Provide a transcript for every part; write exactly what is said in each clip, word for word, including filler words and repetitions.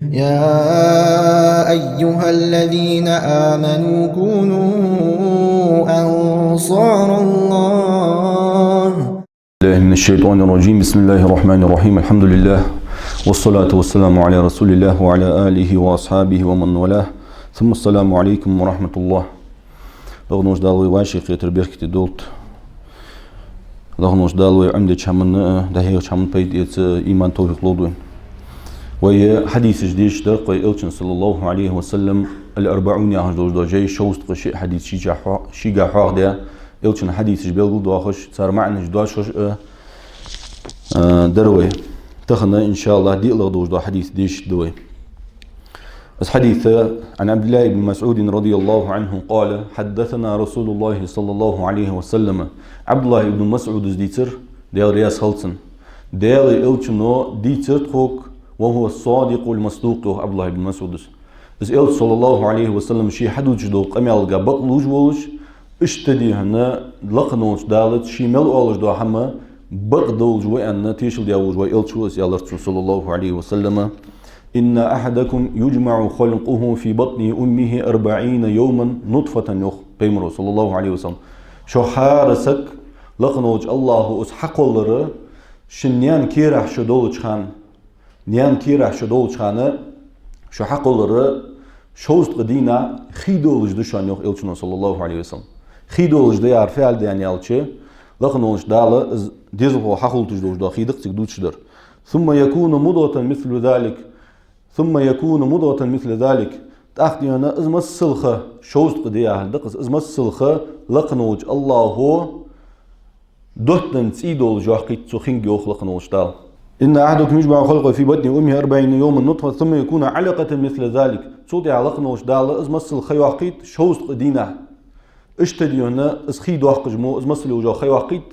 يا أيها الذين آمنوا كونوا أنصار الله. بالله من الشيطان الرجيم. بسم الله الرحمن الرحيم. الحمد لله. والصلاة والسلام على رسول الله وعلى آله وأصحابه ومن والاه. ثم السلام عليكم ورحمة الله. Лакхе волча Дала вай вӀашагӀкхетар беркате долда. Лакхе волча Дала вай Ӏомадеча хӀаманна, дӀахьош хӀаманна пайда эца иман, товфикъ лолда вайна. Вай хьадисаш дешаш дар-кх вай Элчан, صلى الله عليه وسلم, الأربعون яхаш долаш дола жай, шовзткъа ши хьадис шийга хьо-, шийга хьоахадаь, Элчан хьадисаш белгалдоахаш, цар маӀанаш доашхаш а, а, дар вай. Тахан, إن شاء الله, диълагӀа долаш дола хьадис дешаргда вай. Из хьадис, عن عبد الله بن مسعود رضي الله عنه قال: حدثنا رسول الله صلى الله عليه وسلم. ӀабдуллахӀ ибн МасӀуда дийцар, Даьла раьза хилва цунна. Даьла Элчано дийцар тхога, وهو الصادق المصدوق, йоах ӀабдуллахӀ ибн МасӀуда. Из Элча, صلى الله عليه وسلم, ше хьадувцаш дола къамаьлга бакълувш волаш, иштта дийхьа лакхе волча Дала ше мел оалаш дола хӀама бакъ долаш ва аьнна, тешал деш волаш вай Элча ва из, аьлар цо, صلى الله عليه وسلم. إن أحدكم يجمع خلقه في بطن أمه أربعين يوما نطفة, йоах Пайхамаро, صلى الله عليه وسلم. Шоай хӀара саг лакхе волча АллахӀо из хьакхоллар, ший наьна кийрахь шо долча хана, наьна кийрахь шо долча хана шо хьакхоллар шовзткъа дийнахьа хий долаш да шоана, йоах Элчано, صلى الله عليه وسلم. Хий долаш да яхар фу аьлча, аьлча, лакхе волча Дала из дезалхо хьахулийташ долаш дола хий да-кх цига дувцаш дар. ثم يكون مضغة مثل ذلك. ثم يكون مضغة مثل ذلك. ТӀаккха дийхьа из масала ха, шовзткъа ди яхар да-кх из, из масала ха лакхе волча АллахӀо доттагӀа цӀий долаш йоаккхийт цу хинга, йоах лакхе волча Дала. إن أحدكم يجمع خلقه في بطن أمه أربعين يوما نطفة ثم يكون علقة مثل ذلك. Цул тӀехьагӀа лакхе волча Дала из масала ха йоаккхийт шовзткъа дийнахьа. Иштта дийхьа из хий доаккхаш мо, из масала йолаш йола ха йоаккхийт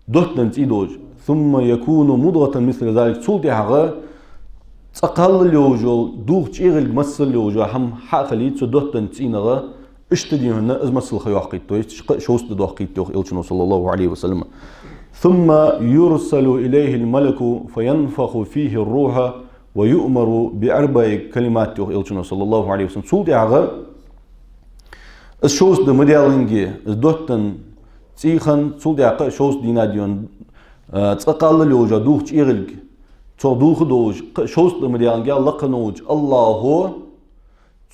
доттагӀа цӀий долаш. ثم يكون مضغة مثل ذلك. Цул тӀехьагӀа цкъа кхаллал йолаш йола, дулх чӀегӀилг масала йолаш йола хӀама хьа а хилийт цу доттагӀа цӀийнагӀа, иштта дийхьа из масала ха йоаккхийт, то есть кхы а шовзткъа ди доаккхийт, йоах Элчано, صلى الله عليه وسلم. ثم يرسل إليه الملك فينفخ فيه الروح ويؤمر بأربع كلمات, йоах Элчано, صلى الله عليه وسلم. Цул тӀехьагӀа из шовзткъа ди ма даьллинге, из доттагӀа цӀий хинна, цул тӀехьагӀа кхы а шовзткъа дийнахьа дийхьа, а, цкъа кхаллал йолаш йола дулх чӀегӀилг, цох дулх долаш, кхы а шовзткъа ди ма даьллинге, лакхе волча АллахӀо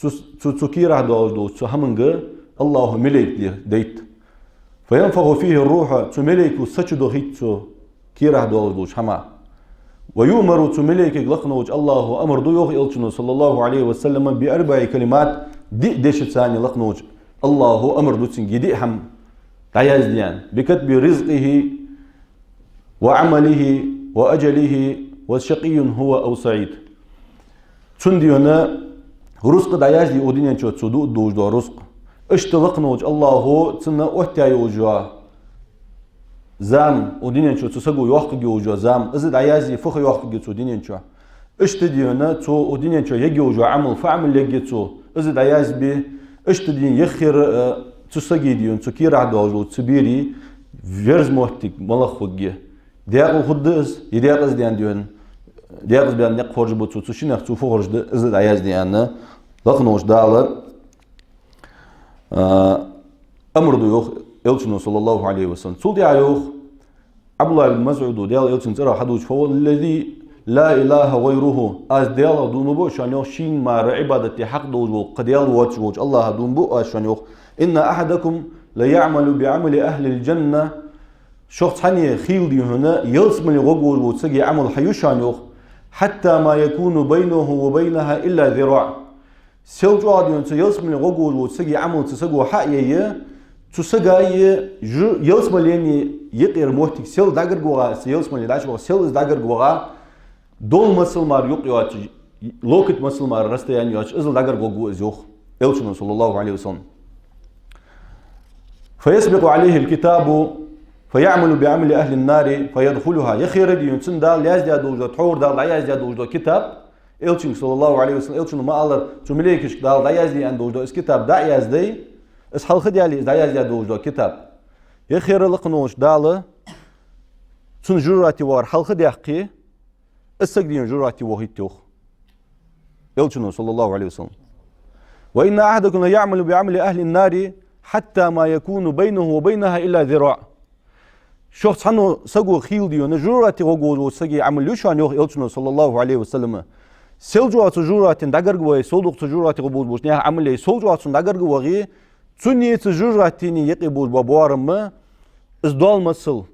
цу, цу, цу кийрахь доалаш долча цу хӀаманга АллахӀо малейк де-, дайт. فينفخ فيه الروح, цу малейко са чудохийт цу кийрахь доалаш долча хӀаман. ويؤمر, цу малейкага лакхе волча АллахӀо амар ду, йоах Элчано, صلى الله عليه وسلم, بأربع كلمات, диъ дешаца лакхе волча АллахӀо амар ду цунга, диъ хӀама дӀаязде аьнна. بكتب رزقه وعمله وأجله وشقي هو أو سعيد. Цунна дийхьа рузкъа дӀаязде, укх дунен чу цо дуаш дола рузкъа. Иштта лакхе волча АллахӀо цунна оттаяь йолаш йола зама, укх дунен чу цу саго йоаккхаргйолаш йола зама, из дӀаязде, фу ха йоаккхаргья цо дунен чу. Иштта дийхьа цо укх дунен чу ергйолаш йола Ӏамал, фу Ӏамал ергья цо, из дӀаязбе. Иштта дийхьа яххьара, э, цу сага дийхьа, цу кийрахь доалаш долча цу бера верза моттиг малагӀа хургья. Даькъала хургда из, е даькъаза даьнна дийхьа, даькъаза баьнна никъ хоржабу цо, цу шиннех цо фу хоржаду, из дӀаязде аьнна, лакхе волча Дала, а, амар ду, йоах Элчано, صلى الله عليه وسلم. Цул тӀехьагӀа йоах ӀабдуллахӀ ибн МасӀуда, Даьла Элчан цӀерагӀа хьадувцаш: فوالذي لا إله غيره, аз Даьлах дув буъ шоана, йоах, шийна мара Ӏибадат де хьакъ долаш вола кхы Даьла воацаш волча АллахӀах дув буъ аз шоана, йоах. إن أحدكم ليعمل بعمل أهل الجنة. Шух цхьанне хийла дийхьа ялсмале гӀоргволаш волча сага Ӏамал хьаю шоана, йоах. حتى ما يكون بينه وبينها إلا ذراع. Сел чӀоагӀа дийхьа цу ялсмале гӀоргволаш волча сага Ӏамал цу саго хьа а яь, цу сагеи жу-, ялсмалени юкъера моттиг, сел дӀагарга вагӀа, цу ялсмале дӀачувагӀа, сел из дӀагарга вагӀа, дола масал мара юкъ йоацаш, локоть масал мара расстояние йоацаш, иззал дӀагарга гӀоргва из, йоах Элчано, صلى الله عليه وسلم. فيسبق عليه الكتاب فيعمل بعمل أهل النار فيدخلها. Яххьара дийхьа цунна Дала яздаь долаш дола, тхьовра Дала дӀаяздаь долаш дола китаб, Элчанга, صلى الله عليه وسلم, Элчано ма аллара, цу малейкашка Дала дӀаязде аьнна долаш дола из китаб дӀа а яздаь, из хьалха а даьле, из дӀаяздаь долаш дола китаб. Яххьара лакхе волча Дала цун жожагӀате вахар хьалха а даьккхе, из саг дийхьа жожагӀате вохийт, йоах. Элчано, саллаллаху Ӏалайхи ва саллам. «وإن أحدكم ليعمل بعمل أهل النار حتى ما يكون بينه وبينها إلا ذراع». Шух цхьанне саго хийла, дий хьона, жожагӀате гӀоргволаш волча сага Ӏамал я шоана, йоах Элчано, саллаллаху Ӏалайхи ва саллам. Селча цу жожагӀатен дӀагарга вахе, сол дукха цу жожагӀате гӀоргболаш болча наьха Ӏамалех, селча цунна дӀагарга вахе, цунна цу жожагӀатена юкъе болаш бола боарам, из доал масал,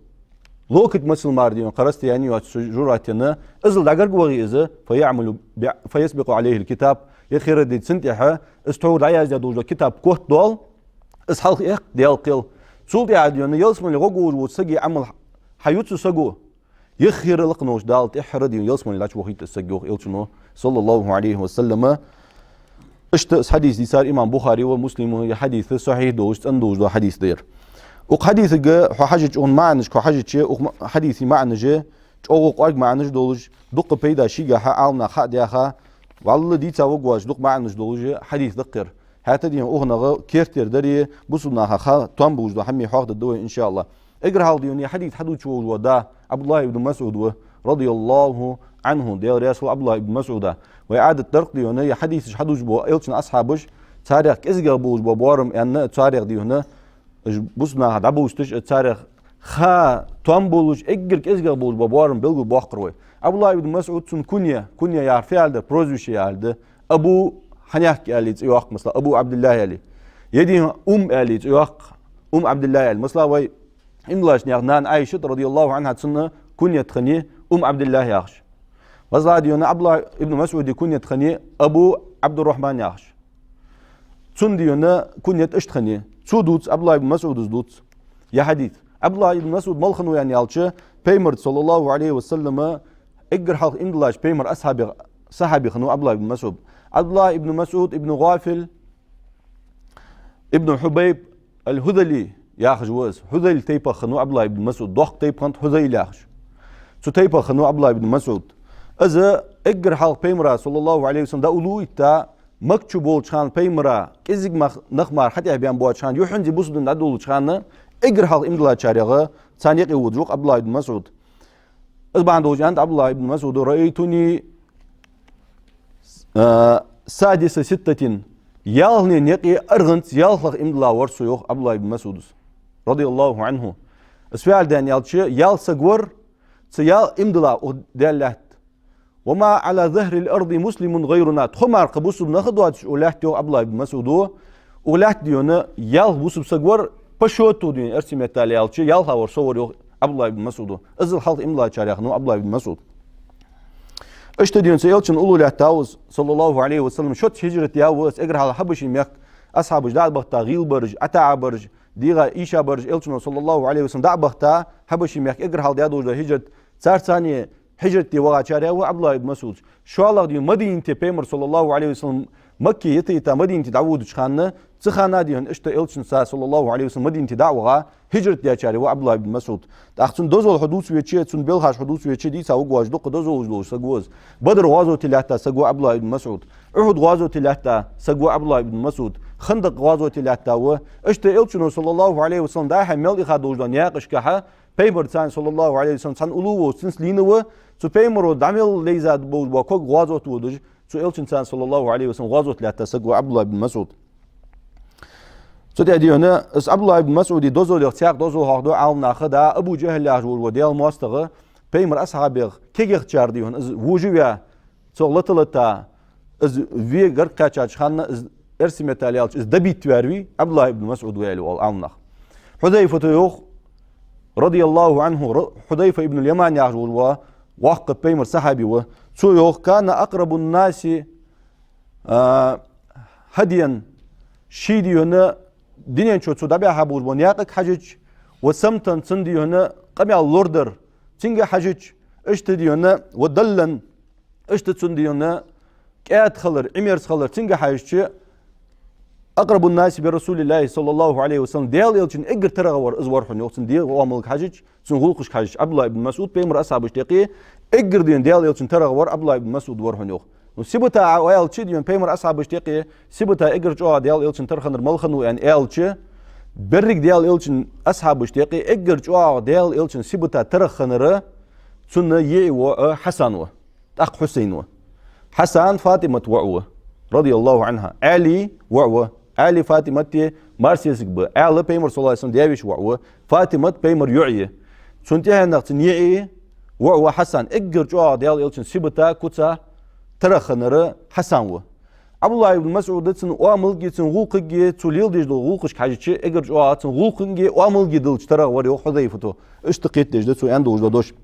локоть масал мара, дий хьона, кхы расстояние йоацаш цу жожагӀатена, иззал дӀагарга вахе из, «فيعمل ب-، فيسبق عليه الكتاب», юххера ди цунна тӀехьа, из тхьовра дӀаяздаь долаш дола китаб котдоал, из хьалха эккх Даьла кхел. Цул тӀехьа, дий хьона, ялсмале гӀоргволаш волча сага Ӏамал хьаю цу саго, юххера лакхе волча Дала тӀеххьара, дий хьона, ялсмале дӀачувахийт из саг, йоах Элчано, саллаллаху Ӏалайхи ва саллам. Иштта из хьадис дийцар имам Бухари ва Муслима, ер хьадис сахьихь долаш, цӀена долаш дола хьадис да ер. Укх хьадисага хьо хьажача, укхун маӀанашка хьо хьажача, укх ма-, хьадиса маӀанаш чӀоагӀа кӀоарга маӀанаш долаш, дукха пайда шийгахьа Ӏаламнаха хьа а даьха, валлахӀи, дийца варгвоацаш дукха маӀанаш долаш хьадис да-кх ер. ХӀаьта, дий хьона, укхунах керттера дари, бусалба наха ха тоам болаш дола хӀама хьоахадергда вай, иншааллахӀ. Эггара хьалха, дий хьона, ер хьадис хьадувцаш волаш вола да ӀабдуллахӀ ибн МасӀуд ва, радияллаху Ӏанху, Даьла раьза хилва ӀабдуллахӀ ибн МасӀуда. Вай Ӏадат дар-кх, дий хьона, ер хьадисаш хьадувцаш бола Элчан асхьабаш, царех кӀезигагӀа болаш бола боарам аьнна, царех, дий хьона, уж бусалба наха дӀабовзийташ, царех ха тоам болаш, эггара кӀезигагӀа болаш бола боарам белгалбоаккхар вай. ӀабдуллахӀ ибн МасӀуд, цун кунья, кунья яхар фу яхилга да, прозвище яхилга да. Абу Хьанихка аьле цӀи йоаккх, масала, Абу ӀабдиллахӀ аьле. Е, дий хьона, Ум аьле цӀи йоаккх, Ум ӀабдиллахӀ аьле. Масала, вай иман диллача наьха нана Ӏайшат, радияллаху Ӏанха, цун куньят хиннай Ум ӀабдиллахӀ яхаш. Масала, дий хьона, ӀабдуллахӀ ибн МасӀуда куньят хиннай Абу Ӏабдуррахьман яхаш. Цун, дий хьона, куньят иштта хиннай. Цо дувц, ӀабдуллахӀ ибн МасӀуда дувц ер хьадис. ӀабдуллахӀ ибн МасӀуд мала хиннав аьнна аьлча, Пайхамарца, саллаллаху Ӏалайхи ва саллам, эггара хьалха иман диллача Пайхамара асхьабех сахьаби хиннав ӀабдуллахӀ ибн МасӀуд. ӀабдуллахӀ ибн МасӀуд ибн ГӀафил ибн Хьубайб аль-Хьузали яхаш ва из. Хьузайл тайпах хиннав ӀабдуллахӀ ибн МасӀуд. Доккха тайпа хиннад Хьузайл яхаш. Цу тайпах хиннав ӀабдуллахӀ ибн МасӀуд. Из эггара хьалха Пайхамара, саллаллаху Ӏалайхи ва саллам, дӀауллув а йитта, Макка чу болча хана, Пайхамара кӀезига мах-, нах мара хьатӀехьабаьнна боацача хана, юххьанца бусалба дин дӀадолалуча хана, эггара хьалха иман диллачарех царна юкъе водаш ва-кх ӀабдуллахӀ ибн МасӀуд. Из бахьан долаш аьннад ӀабдуллахӀ ибн МасӀуда: «رأيتني، а, سادس ستة». Ялханена юкъе аргӀанца ялхлагӀа иман дилла вар со, йоах ӀабдуллахӀ ибн МасӀуда, радияллаху Ӏанху. Из фу яхилга да аьлча, ялх саг вар, цу ял-, иман дилла укх Даьла лаьтта. «وما على ظهر الأرض مسلم غيرنا». Тхо мара кхы бусалба нах а доацаш укх лаьтта, йоах ӀабдуллахӀ ибн МасӀуда. Укх лаьтта, дий хьона, ялх бусалба саг вар, по счёту, дий хьона, эрсий меттала аьлча, ялхлагӀа вар со вар, йоах ӀабдуллахӀ ибн МасӀуда. Иззал хьалха иман диллачарех хиннав ӀабдуллахӀ ибн МасӀуд. Иштта, дий хьона, цу Элчан уллув лаьттав из, саллаллаху Ӏалайхи ва саллам, шозза хӀижрат даьв из, эггара хьалха Хьабаший мехка асхьабаш дӀа а бахийта, гӀийла бараш, ӀатаӀа бараш, дегӀа ийша бараш, Элчано, саллаллаху Ӏалайхи ва саллам, дӀа а бахийта, Хьабаший мехка эггара хьалха даь долаш дола хӀижрат, царца цхьана хӀижрат де вахачарех ва ӀабдуллахӀ ибн МасӀуд. ШоллагӀа, дий хьона, Мадинате Пайхамар, саллаллаху Ӏалайхи ва саллам, Макка йита-йита, Мадинате дӀаводача хана, цу хана, дий хьона, иштта Элчанца, саллаллаху Ӏалайхи ва саллам, Мадинате дӀа а ваха, хӀижрат даьчарех ва ӀабдуллахӀ ибн МасӀуд. ТӀаккха цун дозал хьо дувцаш веча, цун белхаш хьо дувцаш веча, дийца варгвоацаш дукха дозалаш долаш саг ва из. Бадр гӀазоте лаьтта саг ва ӀабдуллахӀ ибн МасӀуд. Ухьуд гӀазоте лаьтта саг ва ӀабдуллахӀ ибн МасӀуд. Хандакъ гӀазоте лаьтта ва. Иштта Элчано, саллаллаху Ӏалайхи ва саллам, дӀа-хьа мел иха долаш дола наькъашкахьа, Пайхамарца, саллаллаху Ӏалайхи ва саллам, цхьана уллув волаш цунца лийнна ва, цу Пайхамаро дӀа мел лайза болаш бола ког гӀазоте водаш, цу Элчанца, саллаллаху Ӏалайхи ва саллам, гӀазоте лаьтта саг ва ӀабдуллахӀ ибн МасӀуд. Цу тӀа, дий хьона, из ӀабдуллахӀ ибн МасӀуда дозалех цхьаькха дозал хьоахаду Ӏаламнаха, да Абу ДжахӀал яхаш волаш вола Даьла моастагӀа, Пайхамара асхьабех кегийчар, дий хьона, из вожаваь, цох лата-лата, из ве гарга кхаьчача хана, из, эрсий меттала аьлча, из добить ваьр вий, ӀабдуллахӀ ибн МасӀуд ва аьле оал Ӏаламнаха. Хьузайфата йоах, радияллаху Ӏанху, Ра-, Хьузайфа ибн аль-Яман яхаш волаш вола воккха Пайхамара сахьаби ва. Цо йоах: «كان أقرب الناس، а, هديا». Ший, дий хьона, дунен чу цо дӀабаьха болаш бола наькъага хьежача, «وصمتا», цун, дий хьона, къамаьл лорадар, цунга хьежача, иштта, дий хьона, «ودلا», иштта цун, дий хьона, кӀаьда хилар, Ӏимерза хилар, цунга хьежача, «أقرب الناس برسول الله صلى الله عليه وسلم», Даьла Элчанна эггара таррагӀа вар из вар хьона, йоах, цун дегӀа оамалга хьежача, цун гӀулакхашка хьежача. ӀабдуллахӀ ибн МасӀуд Пайхамара асхьабашта юкъе эггара, дий хьона, Даьла Элчанна таррагӀа вар ӀабдуллахӀ ибн МасӀуд вар хьона, йоах. Ну, сибата Ӏа аьлча, дий хьона, Пайхамара асхьабашта юкъе сибата эггара чӀоагӀа Даьла Элчанна тара хиннар мала хиннав аьнна аьлча, беррига Даьла Элчан асхьабашта юкъе эггара чӀоагӀа Даьла Элчанна сибата тара хиннар цун йиӀий воӀ Хьасан ва, тӀаккха Хьусайн ва. Хьасан ФатӀимат воӀ ва, радияллаху Ӏанха. Ӏали воӀ ва. Ӏали ФатӀимат марсесаг ба. Ӏали пайхамар, саллаллаху Ӏалайхи ва саллам, даь-веший воӀ ва. ФатӀимат пайхамар йоӀ я. Цун тӀехьенах цун йиӀий воӀ ва Хьасан. Эггара чӀоагӀа Даьла Элчан сибата, куца, тарах хиннар Хьасан ва. Ӏабдуллахь ибн МасӀуда цун оамалгеи, цун гӀулакхагеи, цо леладеш дола гӀулакхашка хьежача, эггара чӀоагӀа цун гӀулакхагеи оамалгеи долча тарах вар, йоах Хьузайфата. Иштта кхетадеш да цо аьнна долаш дола дош.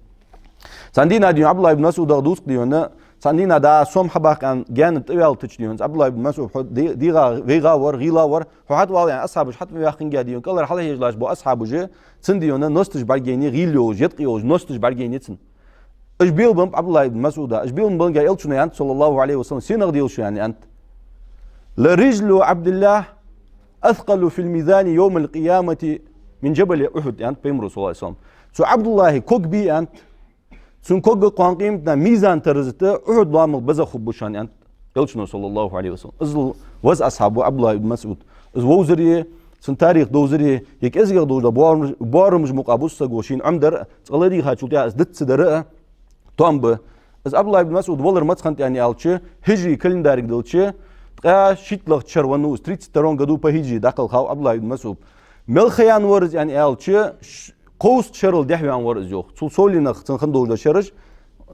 Цхьан дийнахьа, дий хьона, Ӏабдуллахь ибн МасӀудах дувц, дий хьона, цхьан дийнахьа дӀа сом хьабаккха аьнна гаьна тӀаваьлча, дий хьона, Ӏабдуллахь ибн МасӀуд хьо де-, дегӀа вайгӀа вар, гӀийла вар, хьо хьатӀавала аьнна, асхьабаш хьатӀаваьккхинге, дий хьона, кӀалхара хьалхьежалаш бола асхьабаш, цун, дий хьона, носташ бӀаргайайна, гӀийла йолаш, еткъа йолаш, носташ бӀаргайайна цун. Уж белабеннаб Ӏабдуллахь ибн МасӀуда. Уж белабеннга Элчано аьннад, саллаллаху Ӏалайхи ва саллам, сенах делаш я аьнна, аьннад. «لرجل عبد الله أثقل في الميزان يوم القيامة من جبل أحد», аьннад пайхамара, саллаллаху Ӏалайхи ва саллам. Цу Ӏабдуллахьа ког бий, аьннад, цун ког кхоана къематдийнахьа мизан тараза тӀа Ухьуд лоамах безагӀа хургба шоана, аьннад Элчано, саллаллаху Ӏалайхи ва саллам. Из веза асхьаб ва Ӏабдуллахь ибн МасӀуд. Из вовзаре, цун тарих довзаре, е кӀезигагӀа довза боарам-, боарамаш мукъа бус саго шийна Ӏомадар а, цкъа ладийгӀачул тӀехьагӀа из диц ца дар а, том ба. Из Ӏабдуллахь ибн МасӀуд валар маца хиннад аьнна аьлча, хӀижрий календарга делча, ткъаь шийтталагӀча шера венна ва из, тридцать втором году по хиджре дӀакхелхав Ӏабдуллахь ибн МасӀуд. Мел ха яьнна вар из аьнна аьлча, ш-, кховзткъа шерал дехьаваьнна вар из, йоах. Цул совленах цун хинна долаш дола шераш,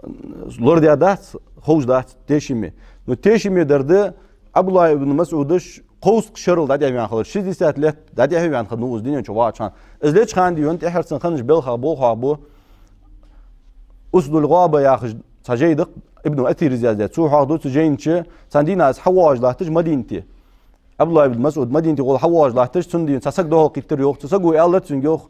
м, лорадаь дац, ховш дац тешаме. Но тешаме дар да, Ӏабдуллахь ибн МасӀудаш кховзткъа шерал дӀадехьаваьнна хилар, шестьдесят лет дӀадехьаваьнна хиннав из дунен чу вагӀача хана. Из леча хана, дий хьона, тӀехьара цун хиннача белхах болхлой ба, «Усдул-ГӀаба» яхаш цхьа жай да-кх, Ибн Асира яздаь. Цо хьоахаду цу жайна чу, цхьан дийнахьа из хьавоагӀаш латташ Мадинате. Ӏабдуллахь ибн МасӀуд Мадинате гӀолла хьавоагӀаш латташ, цунна, дий хьона, цхьа саг духьалкхийттар, йоах. Цу саго аьлар цунга, йоах: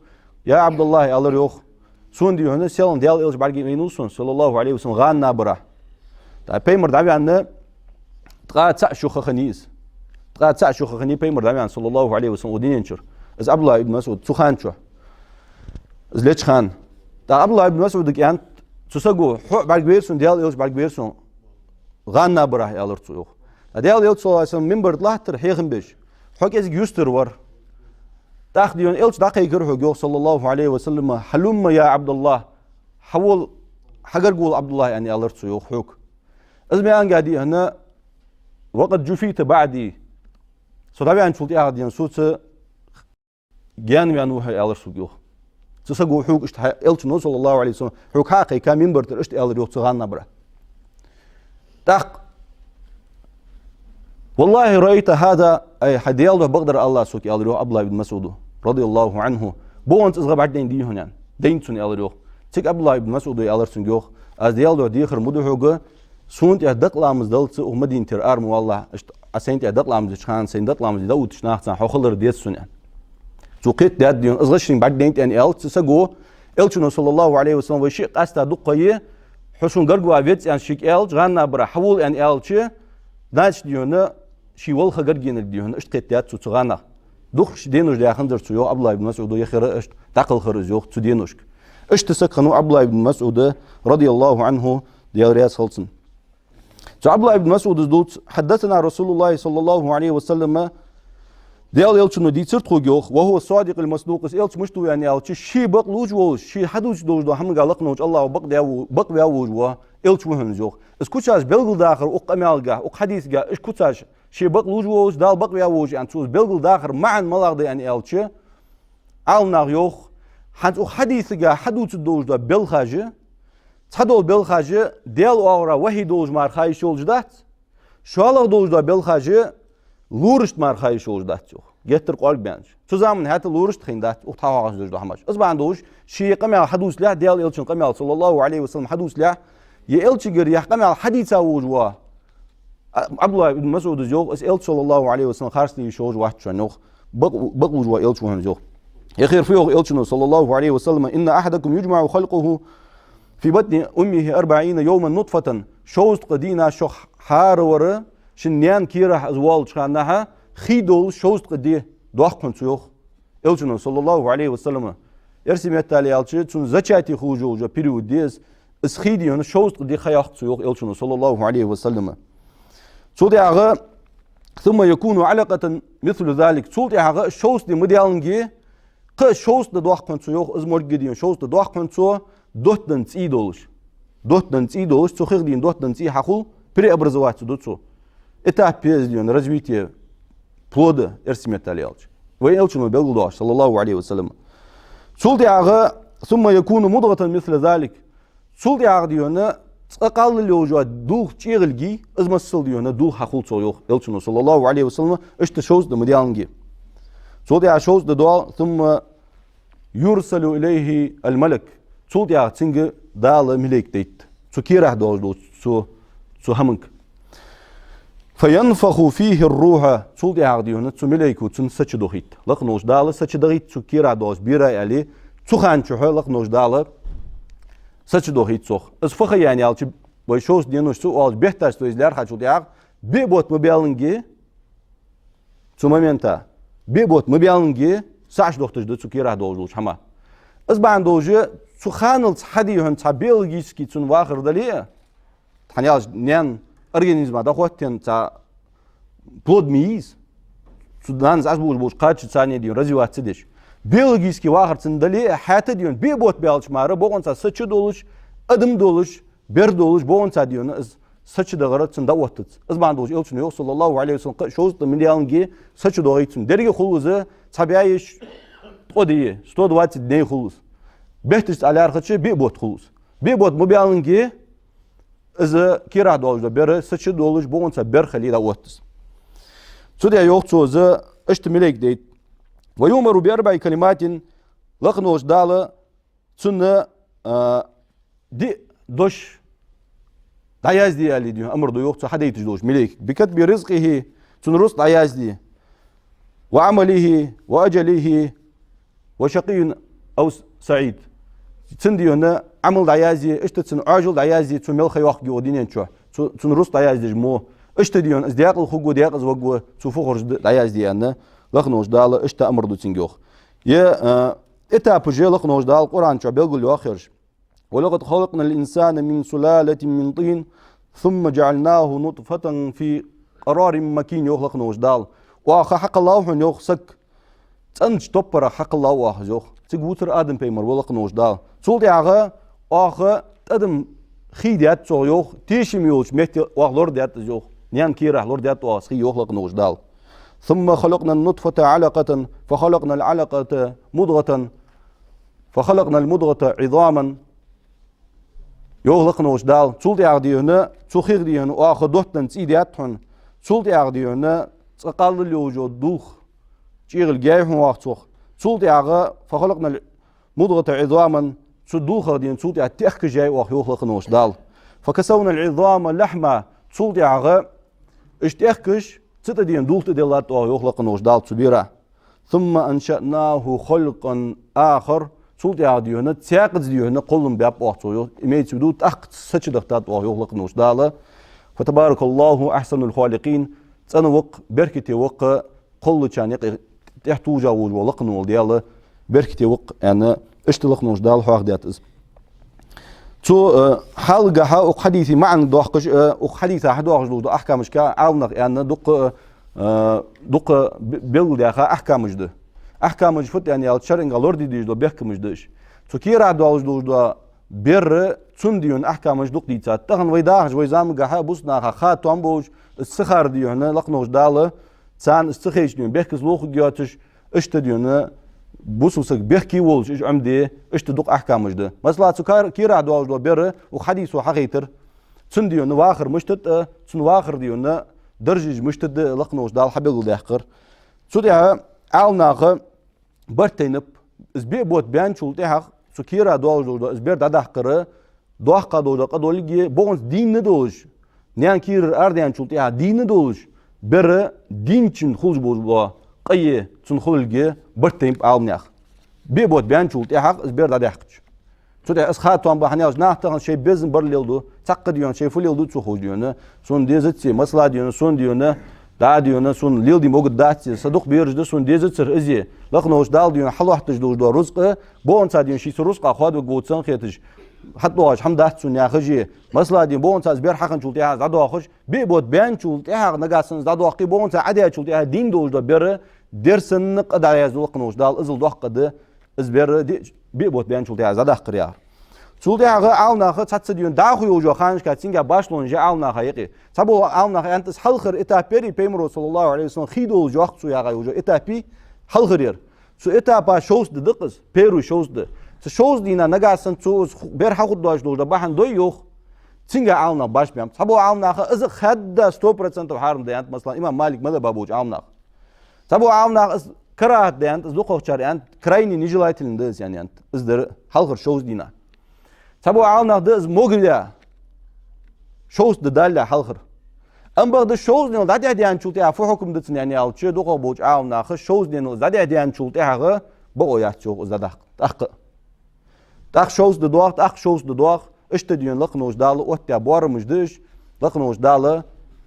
«Я Ӏабдуллахь, — аьлар, йоах, — сона, дий хьона, селхан Даьла Элча бӀаргавайнав сона, саллаллаху Ӏалайхи ва саллам, гӀанна набарахьа». ТӀаккха пайхамар дӀаваьнна, ткъаь цаӀ шу ха хиннай из. Ткъаь цаӀ шу ха хиннай пайхамар дӀаваьнна, саллаллаху Ӏалайхи ва саллам, укх дунен чура. Из Ӏабдуллахь ибн МасӀуд цу хана чу, из леча хана. ТӀаккха Ӏабдуллахь ибн МасӀудага аьннад цу саго: «Хьо а бӀаргавайра сона, Даьла Элча бӀаргавайра сона, гӀанна набарахьа», — аьлар цо, йоах. ТӀаккха Даьла Элча, саллаллаху Ӏалайхи ва саллам, минбара тӀа латтар хьехам беш. Хьо кӀезига юстара вар. ТӀаккха, дий хьона, Элча дӀакхайкар хьога, йоах, саллаллаху Ӏалайхи ва саллам: «هلم يا عبد الله, хьавола, хьагарга вола, Ӏабдуллахь», — аьнна аьлар цо, йоах, хьога. Из ма аьннга, дий хьона: «وقد جفيت بعدي, со дӀаваьнначул тӀехьагӀа, дий хьона, соца гаьнаваьнна ва хьо», — аьлар сога, йоах. Цу саго хьога иштта хьа-, Элчано, саллаллаху Ӏалайхи ва саллам, хьога хьа а кхайка, минбара тӀара иштта аьлар, йоах, цу гӀанна набарахьа. ТӀаккха: «والله رأيت هذا, ай, хьай Даьла духьа, бакъдар Аллахӏа, сога», — аьлар, йоах, Ӏабдуллахӏ ибн МасӀуда, радияллаху Ӏанху. «Бокъонца из гӀа бӀаргадайнадий хьона?» — аьнна. Дайнад сона, аьлар, йоах. Цига Ӏабдуллахӏ ибн МасӀуда аьлар цунга, йоах: «Аз Даьла духьа дехар ма ду хьога, сона тӀа дакъа ламаз даллалца укх Мадинатера ара ма валалахь, иштта Ӏа сайна тӀа дакъа ламаз деча хана сайна дакъа ламаз де дӀаоттача нахаца хьо хилар деза сона», — аьнна. Цо кхетадаьд, дий хьона, из гӀа шийна бӀаргадайнад аьнна аьлча, цу саго Элчано, саллаллаху Ӏалайхи ва саллам, вай шиъ къаьстта дукха ха я, хьо сона гарга ваха веза аьнна шийга аьлча, гӀанна набарахьа хьавола аьнна аьлча, значит, дий хьона, ше волха гаргадайнарг, дий хьона, иштта кхетадаьд цо цу гӀанах. Дукха денош даь хиннадар цо, йоах, Ӏабдуллахӏ ибн МасӀуда яхар а иштта, дӀакхалхар из, йоах, цу деношка. Иштта саг хиннав Ӏабдуллахӏ ибн МасӀуда, радияллаху Ӏанху, Даьла раьза хилва цунна. Цу Ӏабдуллахӏ ибн МасӀуда дувц: «حدثنا رسول الله صلى الله عليه وسلم», Даьла Элчано дийцар тхога, йоах, «وهو الصادق المصدوق», из Элча мишта ва аьнна аьлча, ше бакълувш волаш, ше хьадувцаш долаш дола хӀамага лакхаволча Аллахӏо бакъ-, бакъваь волаш вола Элча ва хьона из, йоах. Из куцаш белгалдахар укх къамаьлагахь, укх хьадисагахь, из куцаш, ше бакълувш волаш, Дала бакъваь волаш аьнна, цо из белгалдахар маӀан малагӀа да аьнна аьлча, Ӏаламнаха йоах, хӀанз укх хьадисагахь хьадувцаш долаш дола белхаш, цхьадола белхаш Даьла оагӀорахьа вахьи долаш мара ха йиш йолаш дац, шоллагӀа долаш дола белхаш лорашта мара ха йиш йолаш дац, йоах, геттара кӀоаргбаьннараш. Цу заман хьаьта лорашта хайнадац укх тӀа хьоахадеш дола хӀамаш. Из бахьан долаш, ше ер къамаьл хьадувцалехь, Даьла Элчан къамаьл, саллаллаху Ӏалайхи ва саллам, хьадувцалехь, е Элчагара ер къамаьл хьадийца волаш вола Ӏабдуллахӏ ибн МасӀуда йоах, из Элча, саллаллаху Ӏалайхи ва саллам, харцле йиш йолаш вац шоана, йоах, бакъ-, бакълувш вола Элча ва хьона из, йоах. Яхар фу йоах Элчано, саллаллаху Ӏалайхи ва саллам: «إن أحدكم يجمع خلقه في بطن أمه أربعين يوما نطفة». Шовзткъа дийнахьа шох хӀара вар ший наьна кийрахьа из воаллача хана хий долаш шовзткъа ди доаккх хьона цо, йоах. Элчано, саллаллаху Ӏалайхи ва саллам, эрсий меттала аьлча, цун зачатие хулаш йола период да из, из хий, дий хьона, шовзткъа ди ха йоаккх цо, йоах Элчано, саллаллаху Ӏалайхи ва саллам. Цул тӀехьагӀа: «ثم يكون علقة مثل ذلك». Цул тӀехьагӀа шовзткъа ди ма даьллинге, кхы шовзткъа ди доаккх хьона цо, йоах, из моргге, дий хьона, шовзткъа ди доаккх хьона цо, доттаденна цӀий долаш. Доттаденна цӀий долаш, цо хих дийна доттаденна цӀий хьахул, Преобразоваться ду цо. Этап я из, дий хьона, развития плода, эрсий меттала аьлча. Вай Элчано белгалдоаккхаш, саллаллахӀу Ӏалайхи ва саллам. Цул тӀехьагӀа, ثم يكون مضغة مثل ذلك. Цул тӀехьагӀа, дий хьона, цкъа кхаллал йолаш йола дулх чӀегӀилгий, из масал, дий хьона, дулх хьахул цох, йоах Элчано, саллаллахӀу Ӏалайхи ва саллам, иштта шовзткъа ди ма даьллинге. Цул тӀехьагӀа шовзткъа ди доал, ثم يرسل إليه الملك. Цул тӀехьагӀа цунга Дала малейк дайт. Цу кийрахь долаш дола цу, цу хӀаманга. فينفخ فيه الروح. Цул тӀехьагӀа, дий хьона, цу малейко цунна са чудохийт. Лакха волча Дала са чудахийт цу кийрахь долча бера, аьле, цу хана чухь лакха волча Дала са чудохийт цох. Из фу ха я аьлча, вай шовзткъа денош цу оалаш бетташ, то есть лаьрхӀачул тӀехьагӀа, биъ бутт ма баьллинге, цу момента, биъ бутт ма баьллинге, са чудохийташ да цу кийрахь долаш долча хӀаман. Из бахьан долаш, цу ханалца хьа, дий хьона, цхьа биологически цун вахар дале а, хӀана аьлча наьна организма дӀахоттаенна цхьа плод ма йий из. Цу нанас Ӏобужаш болча кхача царна, дий хьона, развиваться деш. Биологически вахар цун дале а, хӀаьта, дий хьона, биъ бутт баьлча мара, бокъонца са чудолаш, адам долаш, бер долаш, бокъонца, дий хьона, из са чудахар цунна дӀаоттац. Из бахьан долаш Элчано йоах, саллаллахӀу Ӏалайхи ва саллам, кхы шовзткъа ди ма даьллинге са чудохийт цунна. Деррига хул из цхьа бӀаь йиъ ткъо ди, сто двадцать дней хул из. Бетташца лаьрхӀача биъ бутт хул из. Биъ бутт ма баьллинге, из кийрахь долаш дола бер са чудолаш, бокъонца бер хиле дӀаоттац. Цу тӀа йоах цо, из иштта малейк дайт. ويؤمر بأربع كلمات. Лакха волча Дала цунна, а, диъ дош дӀаязде аьле, дий хьона, амар ду, йоах, цу хьадайташ долча малейкага. بكتب رزقه, цун рузкъа дӀаязде. وعمله وأجله وشقي أو سعيد. Цун, дий хьона, Ӏамал дӀаязде, иштта цун Ӏоажал дӀаязде, цо мел ха йоаккхаргья укх дунен чу. Цу-, цун рузкъа дӀаяздеш мо. Иштта, дий хьона, из даькъала хургва, даькъаза варгва, цо фу хургда дӀаязде аьнна, лакха волча Дала иштта амар ду цунга, йоах. Е, а, этапаш лакха волча Дала Къуръан чу белгалйоаккх ераш. ولقد خلقنا الإنسان من سلالة من طين ثم جعلناه نطفة في قرار مكين, йоах лакха волча Дала. Оаха хьакхеллав хьона, йоах, саг. ЦӀенача топпарах хьакхеллав оаха из, йоах. Цига вувцар Адам пайхамар ва, лакха волча Дала. Цул тӀехьагӀа оаха тӀадам хий даьд цох, йоах, тешам йолча метте оаха лорадаьд из, йоах. Наьна кийрахь лорадаьд оаха из хий, йоах лакха волча Дала. ثم خلقنا النطفة علقة فخلقنا العلقة مضغة فخلقنا المضغة عظاما. Йоах лакха волча Дала, цул тӀехьагӀа, дий хьона, цу хих, дий хьона, оаха доттан цӀий даьд хьона, цул тӀехьагӀа, дий хьона, цкъа кхаллал йолаш йола дулх чӀегӀилг яьй хьона оаха цох. Цул тӀехьагӀа فخلقنا المضغة عظاما, цу дулхах, дий хьона, цул тӀехьагӀа тӀехкаш яьй оаха, йоах лакха волча Дала. فكسونا العظام لحما, цул тӀехьагӀа уж тӀехкаш цу тӀа, дий хьона, дулх тӀаделлад оаха, йоах лакха волча Дала, цу бера. ثم أنشأناه خلقا آخر. Цул тӀехьагӀа, дий хьона, цхьаькхаза, дий хьона, кхоллам баьб оаха цох, йоах. Имеется в виду, тӀаккха са чудахийтад оаха, йоах лакха волча Дала. فتبارك الله أحسن الخالقين. ЦӀена ва-кх, беркате ва-кх кхоллачарна юкъе тӀехьа тулжа волаш вола лакха вола Даьла, беркате ва-кх, аьнна, иштта лакха волча Дала хьоахадаьд из. Цу, э, хьалгахьа укх хьадиса маӀан доаккхаш, э, укх хьадиса хьадоагӀаш долаш дола ахькамашка Ӏаламнаха аьнна дукха, э, дукха бе-, белгалдаьха ахькамаш да. Ахькамаш фуд аьнна аьлча, шарӀага лораде дезаш дола бехкамаш да уж. Цу кийрахь долаш долаш дола бер, цун, дий хьона, ахькамаш дукха дийцад. Тахан вай дахаш, вай замагахьа бусалба наха ха тоам болаш, из ца хар, дий хьона, лакха волча Дала царна из ца хайча, дий хьона, бехказа лохаргйоацаш, иштта, дий хьона, бусалба саг бехке волаш, уж Ӏомаде, иштта дукха ахькамаш да. Масала, цу кар-, кийрахь долаш дола бер укх хьадисо хьахайтар. Цун, дий хьона, вахар мишта да, цун вахара, дий хьона, даржаш мишта да, лакха волча Дала хьабелгалдаьккхар. Цу тӀа Ӏаламнаха барт тайнаб, из биъ бутт баьнначул тӀехьагӀа, цу кийрахь долаш долаш дола из бер дӀадаккхара, доккха долаш дола къа долга, бокъонца дийна долаш, наьна кийрара арадаьнначул тӀехьагӀа дийна долаш, бер дийначун хулаш болаш бола къа е цун хулилга барт тайнаб Ӏаламнаха. Биъ бутт баьнначул тӀехьагӀа из бер дӀадаьккхача. Цу тӀа из ха тоам ба, хӀана аьлча нах тахан шоай безам бар леладу, цхьаккха, дий хьона, шоай фу леладу ца ховш, дий хьона. Сона дезац из, масала, дий хьона, сона, дий хьона, да, дий хьона, сона леладе могаргдац из, са дукха бераш да, сона дезацар из. Лакха волча Дала, дий хьона, хьалоаттадеш долаш дола рузкъа, бокъонца, дий хьона, шийца рузкъа хоадавергва цунна хеташ, хьатӀадоагӀаш хӀама дац цунна яхаш. Масала, дий хьона, бокъонца из бер хьахинначул тӀехьагӀа из дӀадоахаш, биъ бутт баьнначул тӀехьагӀа нагахьа санна из дӀадоаккхе, бокъонца Ӏадеачул тӀехьагӀа дийна долаш дола бер, дер санна къа дӀаязду лакха волча Дала, иззал доккха къа да, из бер ди-, биъ бутт баьнначул тӀехьагӀа из дӀадаккхар яхар. Цул тӀехьагӀа Ӏаламнаха цхьацца дийна дӀахо йолча ханашка цунга башхалонаш я Ӏаламнаха юкъе. Цхьаболча Ӏаламнаха аьннад, из хьалхара этап яр, Пайхамара, саллаллахӀу Ӏалайхи ва саллам, хий долаш йоах цо яхаш йолча этапе хьалхара яр. Цу этапа шовзткъа ди да-кх из, первый шовзткъа ди. Цу шовзткъа дийнахьа нагахьа санна цо из бер хьахургдоацаш долаш да бахьан дой йоах, цунга Ӏаламнаха башха баьннаб. Цхьаболча Ӏаламнаха из хадда сто процентов хьарам да аьннад, масала, имам Малик мазхӀабе болча Ӏаламнаха. Цхьаболча Ӏаламнаха из карахӀат да аьннад, из дукхагӀчар аьннад, крайне нежелательно да из аьннад, из дар хьалхара шовзткъа дийнахьа. Цхьаболча Ӏаламнаха да из могаш да, шовзткъа ди далале хьалхара. Амма бакъда шовзткъа денал дӀатӀехдаьнначул тӀехьагӀа фу хьукам да цун аьнна аьлча, дукхагӀа болча Ӏаламнаха шовзткъа денал из дӀатӀехдаьнначул тӀехьагӀа бокъо яц йоах из дӀадаккха. ТӀаккха а. ТӀаккха шовзткъа ди доагӀа, тӀаккха шовзткъа ди доагӀа, иштта дийна лакха волча Дала оттадаь боарамаш да уж, лакха волча Дала,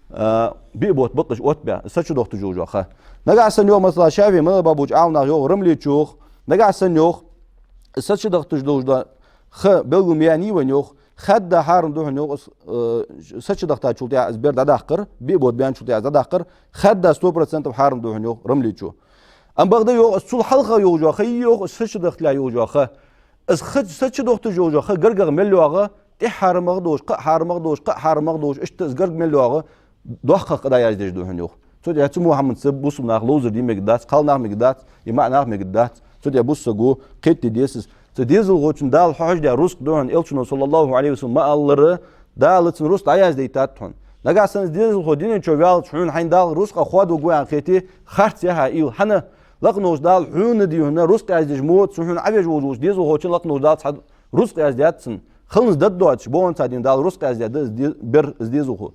а, биъ бутт ба-кх уж оттабаь, сачудахийташ йолаш йола ха. Нагахьа санна йоах, масала, ШафиӀий мазхӀабе болча Ӏаламнаха йоах, рамлечох, нагахьа санна йоах, сачудахийташ долаш дола ха белгал ма яьннай вайна йоах, хадда хьарам да хьона йоах, из, э, сачудахийтачул тӀехьагӀа из бер дӀадаккхар, биъ бутт баьнначул тӀехьагӀа из дӀадаккхар, хадда сто процентов хьарам да хьона йоах, рамлечо. Амма бакъда йоах, из цул хьалха йолаш йола ха я йоах, из сачудахийталехь йолаш йола ха. Из ха, сачудахийташ йолаш йола ха гаргагӀа мел йоагӀа, тӀехьа хьарамагӀа долаш, кхы а хьарамагӀа долаш, кхы а хьарамагӀа долаш, иштта из гарга мел йоагӀа, доккхагӀа къа дӀаяздеш да хьона йоах. Цу тӀа цу Мухьаммада бусалба нах ловзар де мегаргдац, кхалнаха мегаргдац, е маӀанаха мегаргдац. Цу тӀа бусалба саго кхетаде деза из. Цу дезалхочунна Дала хьожадаь рузкъа да хьона, Элчано, саллаллахӀу Ӏалайхи ва саллам, ма аллара, Дала цунна рузкъа дӀаяздайтад хьона. Нагахьа санна из дезалхо дунен чу ваьлча, хьона хьайна Дала рузкъа хоадавергва аьнна хете, харц я хьа уйла. ХӀана? Лакха волча Дала хьона дийна рузкъа яздеш мо, цу хьона Ӏовежа волча дезалхочунна лакха волча Дала цхьа рузкъа яздаьд цунна. Хиланза даддоацаш, бокъонца дийна Дала рузкъа яздаь да из де-, бер, из дезалхо.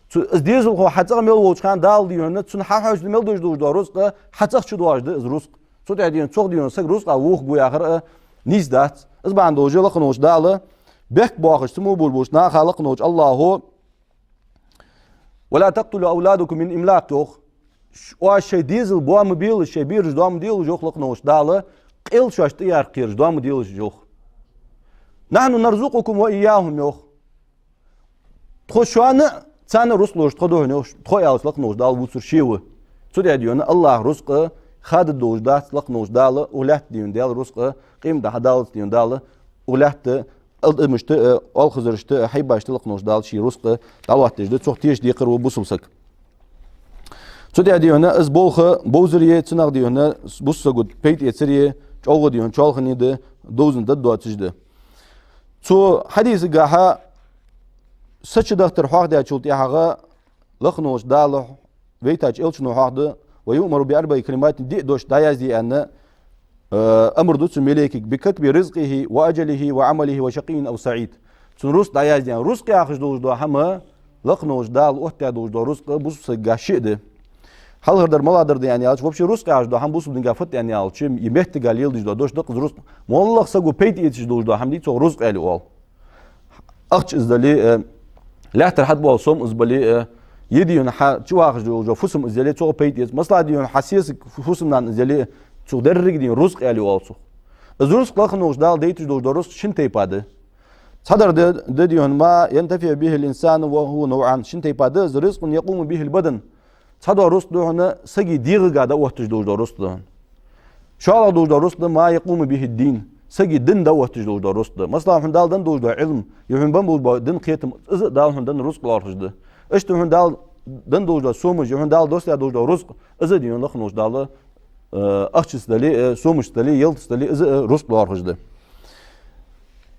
Цу, из дезалхо хьа цӀагӀа мел волча хана Дала дийна, цунна хьахьожаш мел деш долаш дола рузкъа, хьа цӀагӀа чудоагӀаш да из рузкъа. Цу тӀа дийна цох дийна саг рузкъа вохаргва яхар а нийса дац. Из бахьан долаш лакха волча Дала бехк боаккхаш, цу мо болаш болча наха лакха волча АллахӀо: «ولا تقتلوا أولادكم من إملاق», йоах. Ш-, оаш шоай дезал боа ма белаш, шоай бераш доа ма делаш, йоах лакха волча Дала, къел шоашта тӀаяркхараш доа ма делаш, йоах. «نحن نرزقكم وإياهم», йоах. Тхо шоана а, царна а рузкъа луш тхо да хьона, йоах, тхо аьлча лакха волча Дала вувцар ше ва. Цу тӀа дийна АллахӀа рузкъа хададолаш дац, лакха волча Дала укх лаьтта дийна даьла рузкъа, къемат ди хьадаллалца дийна Дала укх лаьтта, адамашта а, оалхазарашта а, хьайбашта а лакха волча Дала ший рузкъа дӀалоаттадеш да, цох тешаш декхар ва бусалба саг. Цу тӀа дийна из болх бовзаре, цунах дийна бусалба саго пайда эцаре, чӀоагӀа дийна чоалхане да, довзанза даддоацаш да. Цу хьадисагахьа сачудахийтар хьоахадаьчул тӀехьагӀа лакха волча Дала вайтача Элчано хьоахаду: «ويؤمر بأربع كلمات», диъ дош дӀаязде аьнна, э, амар ду цу малейкага: «بكتب رزقه وأجله وعمله وشقي أو سعيد». Цун рузкъа дӀаязде аьнна. Рузкъа яхаш долаш дола хӀама, лакха волча Дала оттадаь долаш дола рузкъа бусалба сага шиъ да. Хьалхардар малагӀдар да аьнна аьлча, вообще рузкъа яхаш дола хӀама бусалба динга фуд аьнна аьлча, е меттага леладеш дола дош да-кх из рузкъа. МоллагӀа саго пайда эцаш долаш дола хӀама дий цох рузкъа аьле оал. Ахча из дале а, лаьттара хьатӀабоала сом из бале а, е дийна хьа чувахаш долаш дола фусам из яле, цох пайда эц. Масала, дийна хьа сесаг фу-, фусам-нана из яле а, цох деррига дийна рузкъа аьле оал цох. Из рузкъа лакха волча Дала дайташ долаш дола рузкъа шин тайпа да. Цхьадар да, да дийна: «ما ينتفع به الإنسان وهو نوعان». Шин тайпа да из: «رزق يقوم به البدن». Цхьадола рузкъа да хьона сага дегӀага дӀаотташ долаш дола рузкъа да хьона. ШоллагӀа долаш дола рузкъа да: «ما يقوم به الدين». Сага дин дӀаотташ долаш дола рузкъа да. Масала, хьона Дала денна долаш дола Ӏилма, е хьона бенна болаш бола дин кхетам, из а Дала хьона денна рузкъа лоархӀаш да. Иштта хьона Дала денна долаш дола сомаш, е хьона Дала доссадаь долаш дола рузкъа, из а дийна лакха волча Дала, э, ахчаца дале а, э, сомашца дале а, ялтаца дале а, из а, э, рузкъа лоархӀаш да.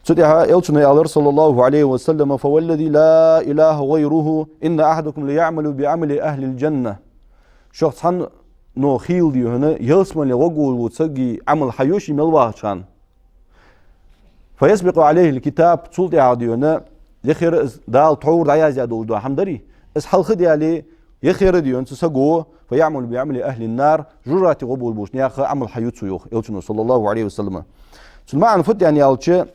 Цу тӀехьа Элчано аьлар, саллаллахӀу Ӏалайхи ва саллам: «فوالذي لا إله غيره إن أحدكم ليعمل بعمل أهل الجنة». Шух цхьанне хийла дий хьона, ялсмале гӀоргволаш волча сага Ӏамал хьайоалаш мел вахача хана. «فيسبق عليه الكتاب», цул тӀехьагӀа дий хьона, лехера из Дала тхьовра дӀаяздаь долаш дола хӀама дарий, из хьалха а даьле, лехера дий хьона цу саго: «فيعمل بعمل أهل النار», жожагӀате гӀоргболаш болча наьха Ӏамал хьаю цо, йоах Элчано, саллаллахӀу Ӏалайхи ва саллам. Цун маӀан фуд аьнна аьлча,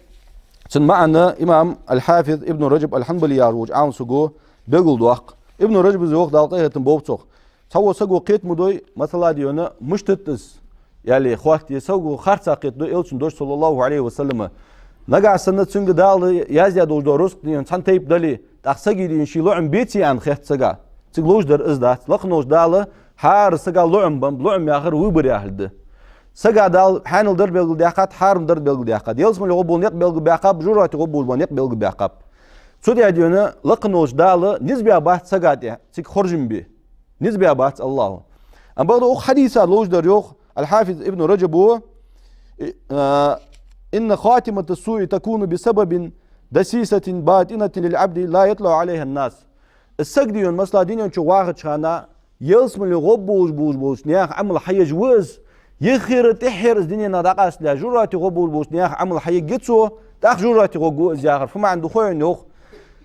цун маӀан имам аль-Хьафиз Ибн Раджаб аль-Хьанбали яхаш волча Ӏаламсаго белгалдоаккх. Ибн Раджаба йоах, Дала къахетам болба цох: цхьавола саго кхета ма дой, масала дий хьона, мишта да из, аьле, хоатте, саго харцахьа кхетаду Элчан дош, саллаллахӀу Ӏалайхи ва саллам. Нагахьа санна цунга Дала яздаь долаш дола рузкъа дий хьона цхьан тайпа дале, тӀаккха сага дий хьона ший лоӀам беций аьнна хет сага. Цига ловш дар из дац. Лакха волча Дала хӀара сага лоӀам беннаб, лоӀам яхар выбор яхилга да. Сага Дала хьанал дар белгалдаьккхад, хьарам дар белгалдаьккхад. Ялсмале гӀоргбола никъ белгалбаьккхаб, жожагӀате гӀоргболаш бола никъ белгалбаьккхаб. Цу тӀа, дий хьона, лакхаволча Дала низ баь бац сага тӀа, цига хоржам бе. Низ баь бац АллахӀа. Амма бакъда укх хьадиса ловш дар йоах Аль-Хьафиз Ибн Раджаба: «إن خاتمة السوء تكون بسبب دسيسة باطنة للعبد لا يطلع عليها الناس». Из саг, дий хьона, масала, дунен чу вахача хана, ялсмале гӀоргболаш болаш болча наьха Ӏамал хьаеш ва из, яххера, тӀеххьара из дуненах дӀакъастале, жожагӀате гӀоргболаш болча наьха Ӏамал хьаергья цо, тӀаккха жожагӀате гӀоргва из яхар. Фу маӀан да хой хьона, йоах?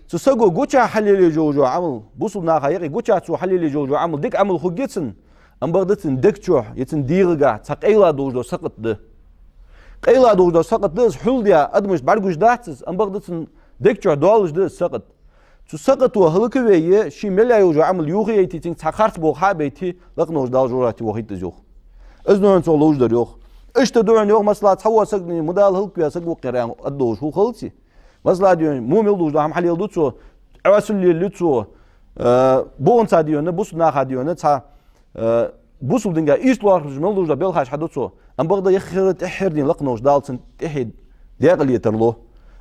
Цу саго гучахь хьалелаеш йола Ӏамал, бусалба наха юкъе гучахь цо хьалелаеш йола Ӏамал дика Ӏамал хургья цунна, амма бакъда цун дег чу е цун дегӀагахь цхьа къайла долаш дола сакхат да. Къайла долаш дола сакхат да, из хьулдаь адамашта бӀаргагуш дац из, амма бакъда цун дег чу долаш да из сакхат. Цу сакхато хӀалакве, ший мел яь йола Ӏамал юхаяйте, цунга цхьа харц болх хьа а байте, лакхаволча Дала жожагӀате вохийт из, йоах. Из, дий хьона, цо ловш дар йоах. Иштта да хьона, йоах, масала, цхьавола саг, ма Дала хӀалакваь саг ва-кх ер аьнна, аргдолаш хул хилаций. Масала, дий хьона, муъминал долаш дола хӀама хьалеладу цо, Ӏоасал лелаю цо, э, бокъонца, дий хьона, бусалба наха, дий хьона, цхьа, э, бусалба динга ийслагӀа лоархӀаш мел долаш дола белхаш хьаду цо. Амма бакъда яххера, тӀеххьара, дий хьона, лакхаволча Дала цунна тӀехье декъала тарлу.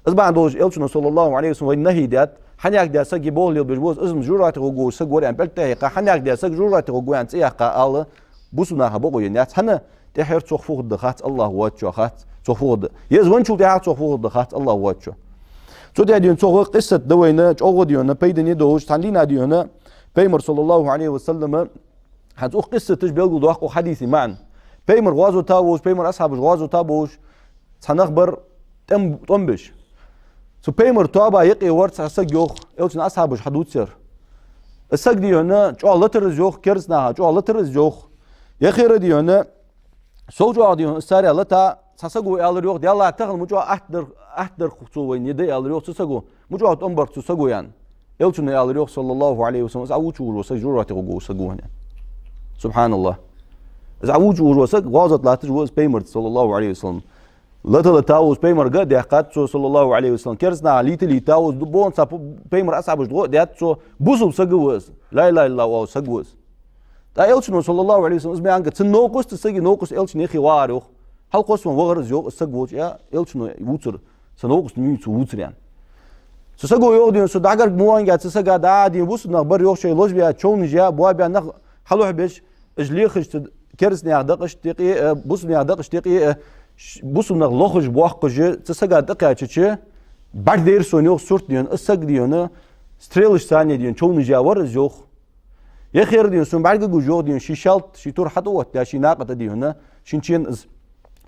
Из бахьан долаш Элчано, صلى الله عليه وسلم, вайна нахьи даьд, хьанехк даь саг е болх лелабеш ва из, из жожагӀате гӀоргволаш саг вар аьнна, пӀелг тӀехьа яьккха, хьанехк даь саг жожагӀате гӀоргва аьнна цӀи яьккха ала бусалба наха бокъо енна яц. ХӀана? ТӀеххьара цох фу хургда хац, АллахӀ воацачоа хац цох фу хургда. Е из венначул тӀехьагӀа цох фу хургда хац, АллахӀ воацачоа. Цу тӀа, дий хьона, цхьа къиссат да вайна, чӀоагӀа, дий хьона, пайдане долаш, цхьан дийнахьа, дий хьона, Пайхамар, صلى الله عليه وسلم, хӀанз укх къиссаташа белгалдоаккх укх хьадиса маӀан. Пайхамар гӀазота волаш, Пайхамара асхьабаш гӀазота болаш, цхьа нах бар тӀом-, тӀом беш. Цу Пайхамара тоаба юкъе вар цхьа саг, йоах, Элчан асхьабаша хьадувцар. Из саг, дий хьона, чӀоагӀа латар из, йоах, кераста наха чӀоагӀа латар из, йоах. Яххера, дий хьона, сов чӀоагӀа, дий хьона, из царех лата, цхьа саго аьлар, йоах: «Даьллахь, тахан ма чӀоагӀа атта дар, атта дар-кх цо вайна, е да», аьлар, йоах, цу саго. «Ма чӀоагӀа тӀом бар-кх цу саго», аьнна. Элчано аьлар, йоах, صلى الله عليه وسلم: «Из Ӏа вувцаш волаш вола саг жожагӀате гӀоргволаш саг ва хьона». СубхьаналлахӀ. Из Ӏа вувцаш волаш вола саг, гӀазот латташ ва из Пайхамарца, صلى الله عليه وسلم. Лата-лата волаш Пайхамарга а даьккхад цо, صلى الله عليه وسلم. Кераста наха лийта-лийта волаш, ду-, бокъонца п-, Пайхамара асхьабашта гӀо а даьд цо, бусалба саг ва из, لا إله إلا الله вола саг ва из. ТӀаккха Элчано, صلى الله عليه وسلم, из ма аьннагӀа, цун новкъост из сага, новкъост Элчана юхе вагӀар, йоах. Хьалкхоссавенна вагӀар из, йоах, из саг волча, э, Элчано вувцар, са новкъост ма вий цо вувцар, аьнна. Цу саго йоах, дий хьона, со дӀагарга ма ваьннагӀа цу сага, дӀа, дий хьона, бусалба нах бар, йоах, шоай лозабаь, човнаш яь, боабаь, нах хьалохбеш, уж лехаш цу кераста наьха дакъашта юкъе, э, бусалба наьха дакъашта юкъе, э, ш-, бусалба нах лохаш, боаккхаш, цу сага тӀакхаьчача, бӀаргадайра сона, йоах, сурт, дий хьона, из саг, дий хьона, стрелашца, дий хьона, човнаш яь вар из, йоах. Яххера, дий хьона, сона бӀаргагуш, йоах, дий хьона, ший шалта, ший тур хьатӀаоттадаь, ший накха тӀа, дий хьона, шийна чен из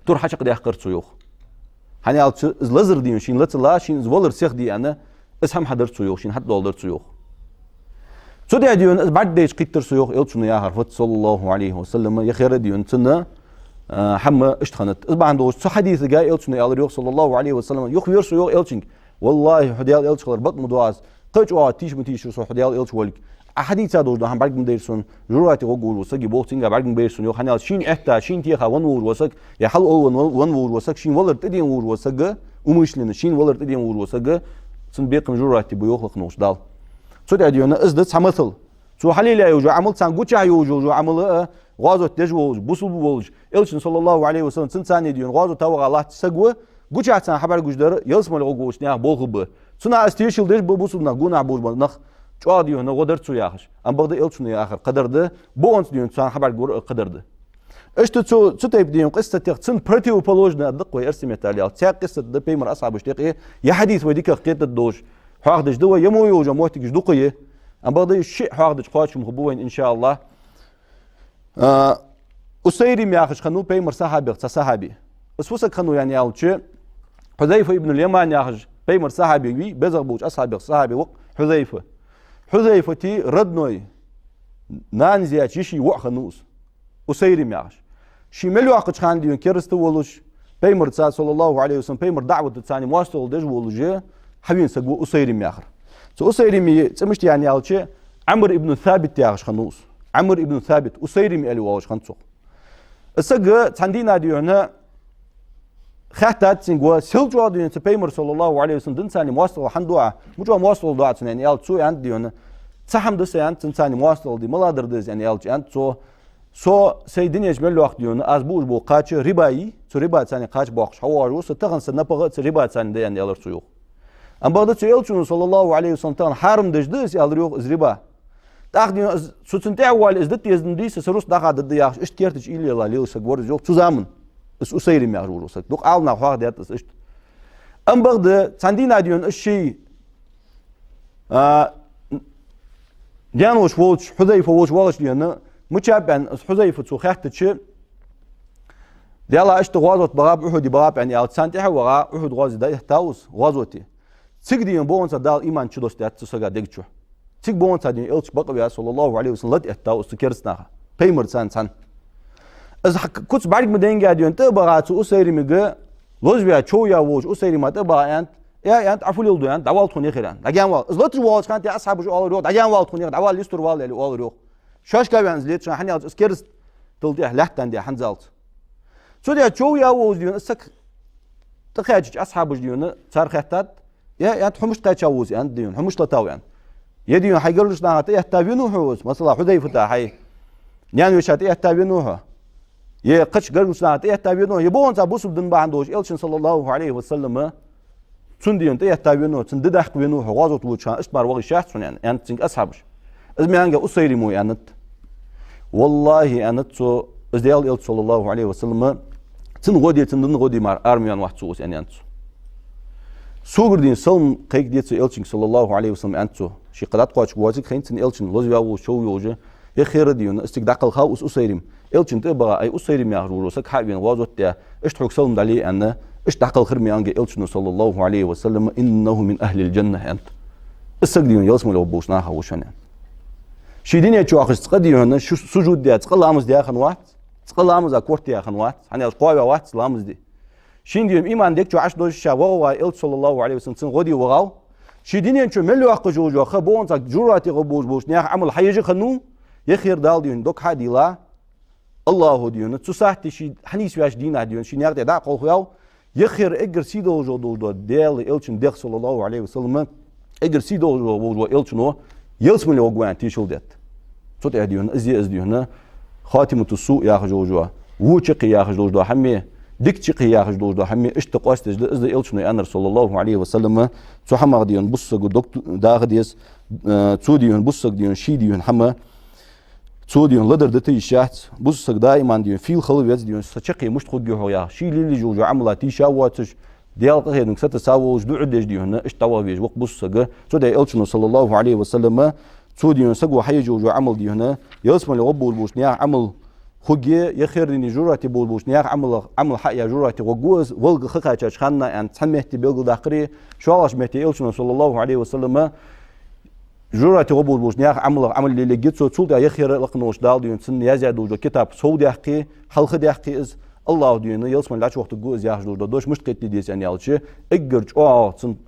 тур хьачакхдаьккхар цо, йоах. ХӀана аьлча, из лазар, дий хьона, шийна ла ца лаь, шийна из валар сиха де аьнна, из хӀама хьадар цо, йоах, шийна хьатӀадоаладар цо, йоах. Цу тӀа, дий хьона, из бӀаргадайча кхийттар со, йоах, Элчано яхар фуд, صلى الله عليه وسلم, яххера, дий хьона, цун, а, хӀама иштта хиннад. Из бахьан долаш цу хьадисага Элчано аьлар, йоах, صلى الله عليه وسلم, юхаверзар со, йоах, Элчанга: «ВаллахӀи, хьо Даьла Элча хилар бакъ ма ду аз, кхы а чӀоагӀа тийша ма тийшар со хьо Даьла Элча волга. Ӏа хьадийца долаш дола хӀама бӀарга ма дайра сона, жожагӀате гӀоргволаш вола саг е болх цунга бӀарга ма байра сона, йоах, хӀана аьлча шийна Ӏетта, шийна теха венна волаш вола саг, е хьал-оал венна, венна волаш вола саг, шийна валар тӀадена волаш вола саг, умышленно шийна валар тӀадена волаш вола саг, цун бекхам жожагӀате ба, йоах, лакхаволча Дала». Цу тӀа, дий хьона, из да цхьа масал. Цо хьалелаяь йола Ӏамал, царна гучахь йола Ӏамал, а, гӀазот деш волаш, бусалба волаш, Элчано, صلى الله عليه وسلم, цунца, дий хьона, гӀазота ваха латта саг ва, гучахь царна хьабӀаргагуш дар ялсмале гӀоргволча наьха болх ба. Цунах из тешал деш ба бусалба нах, гонахьа болаш бола нах, чӀоагӀа, дий хьона, гӀо дар цо яхаш. Амма бакъда Элчано яхар кхыдар да, бокъонца, дий хьона, царна хьабӀаргагур а кхыдар да. Иштта цу, цу тайпа, дий хьона, къиссатех цун противоположный аргда-кх вай эрсий меттала аьлча. Цхьа къиссат да Пайхамара асхьабашта юкъе, е хьадис вай дикагӀа кхетадергдолаш, хьоахадеш да вай, е мо йолаш йола моттигаш дукха я. Амма бакъда шиъ хьоахадича кхоачам хургба вайна, إن شاء الله. А, Усайрим яхаш хиннав Пайхамара сахьабех цхьа сахьаби. Из фу саг хиннав аьнна аьлча, Хьузайфа ибн аль-Яман яхаш Пайхамара сахьаби вий, безагӀа болча асхьабех сахьаби ва-кх Хьузайфа. Хьузайфата родной, нанас яьча йиший воӀ хиннав из, Усайрим яхаш. Ше мел йоаккхача хана, дий хьона, кераста волаш, Пайхамарца, صلى الله عليه وسلم, Пайхамара даӀватаца цхьана моастагӀал деш волаш, хьавена саг ва Усайрим яхар. Цу Усайрим цӀи мишта я аьнна аьлча, Ӏамр ибн Сабит яхаш хиннав из. Ӏамр ибн Сабит, Усайрим аьле оалаш хиннад цох. Из саг цхьан дийнахьа, дий хьона, хаьттад цунга: «Ва, сел чӀоагӀа, дий хьона, цу Пайхамара, صلى الله عليه وسلم, цунца цхьана моастагӀал хӀана ду Ӏа? Мича моастагӀал ду Ӏа цунна?» аьнна аьлча, цо аьннад, дий хьона: «Цхьа хӀама да са, — аьннад, — цунца цхьана моастагӀал де, малагӀа дар да из?» аьнна аьлча, аьннад цо: Со сай дунен чу мел йоаккх, дий хьона, аз буаш бола кхача риба я, цу риба царна кхача боаккхаш хьавоагӀаш ва со, тахан са напагӀа а цу риба царна да, аьнна, аьлар цо, йоах. Амма бакъда цу Элчано, саллаллахӀу Ӏалайхи ва саллам, тахан хьарам деш да из, аьлар, йоах, из риба. ТӀаккха, дий хьона, из, цу цунна тӀехьа вале, из дита дезаш да, дий са, са рузкъа дӀахадергда яхаш, иштта кертача уйла елла лела саг вар из, йоах, цу заман. Из Усайрим яхаш вола саг. Дукха Ӏаламнаха хьоахадаьд из иштта. Амма бакъда цхьан дийнахьа, дий хьона, из ший, а, даь-воша волча, Хьузайфа волча воагӀаш, дий хьона, мичаб аьнна, из Хьузайфа цо хаьттача, Даьла, иштта гӀазот багӀаб, Ухьуде багӀаб аьнна аьлча, царна тӀехьа а ваха, Ухьуд гӀозе дӀаэтта ва из, гӀазоте. Цига, дий хьона, бокъонца Дала иман чудоссадаьд цу сага дег чу. Цига бокъонца, дий хьона, Элча бакъваь, саллаллахӀу Ӏалайхи ва саллам, латаэтта ва из цу керастанаха, пайхамарца цхьана. Из хьа-, куц бӀарга ма даьннадий, дий хьона, тӀа а баха, цу Усайримага лозаваь, чов яь волча Усайрима тӀа а баха, аьннад: «Э, — аьннад, — Ӏа фу леладу, — аьннад, — дӀавала тхона яхира, — аьннад. — ДӀагӀенвала». Из латаш воагӀача хана тӀа асхьабаша оалар, йоах: «ДӀагӀенвала тхона яхира, дӀавала, юстара вала», — аьле, оалар, йоах. Шоашка ваьнна из леташ, хӀана аьлча из керастал тӀехьа лаьттан де хӀанзалца. Цу тӀа чов яь ва из, дий хьона, из саг. ТӀакхаьчача асхьабаша, дий хьона, цар хаьттад: «Э, — аьннад, — хьо мишта кхаьчав из, — аьннад, — дий хьона, хьо мишта латав?» — аьнна. «Е, — дий хьона, — хьай гаргарча наха тӀаэтта венав хьо из, масала, Хьузайфата, хьай наьна-вешийна тӀаэтта венав хьо? Е кхыча гаргарча наха тӀаэтта венав хьо? Е бокъонца бусалба дина бахьан долаш Элчана, саллаллахӀу Ӏалайхи ва саллам, цунна, дий хьона, тӀаэтта венав хьо, цунна ди даккха венав хьо, гӀазота водача хана иштта мара вахийта яц хьона?» — аьнна, аьннад цунга асхьабаша. Из маьнга Усайрим ва, аьннад. «ВаллахӀи, — аьннад цо, — из Даьла Элча, саллаллахӀу Ӏалайхи ва саллам, цун гӀо де, цун дина гӀо де мара арам ваьнна вац со из», — аьннад цо. «Сога, дий хьона, салам кхайкаде цу Элчанга, саллаллахӀу Ӏалайхи ва саллам», — аьннад цо. Ше кхы дӀатӀакхоачаргвоацилга хайнад цунна Элчан лозаваь волча чов йолаш. Е хера, дий хьона, из цига дӀакхалхав из Усайрим. Элчана тӀа а баха, ай, Усайрим яхаш волча сага хьа а вена, гӀазот даь, иштта хьога салам дале, аьнна, иштта дӀакхалхар маьнга Элчано, саллаллахӀу Ӏалайхи ва саллам: «إنه من أهل الجنة», — аьннад. Из саг, дий хьона, ялсмале гӀоргболча нахах ва шоана, аьнна. Ший дунен чу вахаш цкъа, дий хьона, шу-, сужуд даь, цкъа ламаз даь хиннавац, цкъа ламаза корта яь хиннавац, хӀана аьлча кхоаваь вац ламаз де. Шийна, дий хьона, иман дег чу Ӏаш долаш ше вагӀа вай Элча, саллаллахӀу Ӏалайхи ва саллам, цун гӀо де вагӀав. Ший дунен чу мел йоаккхаш йолаш йола ха, бокъонца жожагӀате гӀоргболаш болча наьха Ӏамал хьаеш хиннав. Е хера, Дала, дий хьона, дог хьа а дийла, АллахӀа, дий хьона, цу сахьате ше хьанийсваьча дийнахьа, дий хьона, ший наькъа тӀа дӀакхалхаваьв. Е хера, эггара сий долаш долаш дола Даьла Элчан дегӀ, саллаллахӀу Ӏалайхи ва саллам, эггара сий долаш волаш вола Элчано ялсмале гӀоргва аьнна тешал даьд. Цу тӀа, дий хьона, из е из, дий хьона, хатимату суъ яхаш йолаш йола, во чаккхе яхаш долаш дола хӀама, дика чаккхе яхаш долаш дола хӀама иштта къоастадеш да. Из да Элчано аьннар, саллаллахӀу Ӏалайхи ва саллам, цу хӀамах, дий хьона, бусалба саго дог даха деза, э, цо, дий хьона, бусалба саго, дий хьона, ший, дий хьона, хӀама цо, дий хьона, ладар дита йиш яц. Бусалба саг даим, дий хьона, фийла хила веза, дий хьона, са чаккхе мишта хургья-хьогӀ яхаш. Ший лелаеш йолча Ӏамала тийша а воацаш, Даьла къахетамга сатувса а волаш, дуӀа деш, дий хьона, иштта дӀаваха везаш ва-кх бусалба саг. Цу тӀа Элчано, саллаллахӀу Ӏалайхи ва саллам, цо, дий хьона, саго хьаеш йолча Ӏамал, дий хьона, ялсмале гӀоргболаш болча наьха Ӏамал хургья, е хера, дий хьона, жожагӀате болаш болча наьха Ӏамалах, Ӏамал хьаяь жожагӀате гӀоргва из, валга ха кхаьчача хана, аьнна, цхьан метте белгалдаьккхар. ШоллагӀча метте Элчано, саллаллахӀу Ӏалайхи ва саллам, жожагӀате гӀоргболаш болча наьха Ӏамалах Ӏамал лелаергья цо, цул тӀехьагӀа е хера лакха волча Дала, дий хьона, цунна яздаь долаш дола китаб совдаьккха, хьалхадаьккха из, АллахӀа, дий хьона, ялсмале дӀачувахийтаргва из яхаш долаш дола дош мишта кхетаде деза аьнна аьлча, эггара чӀоагӀа цун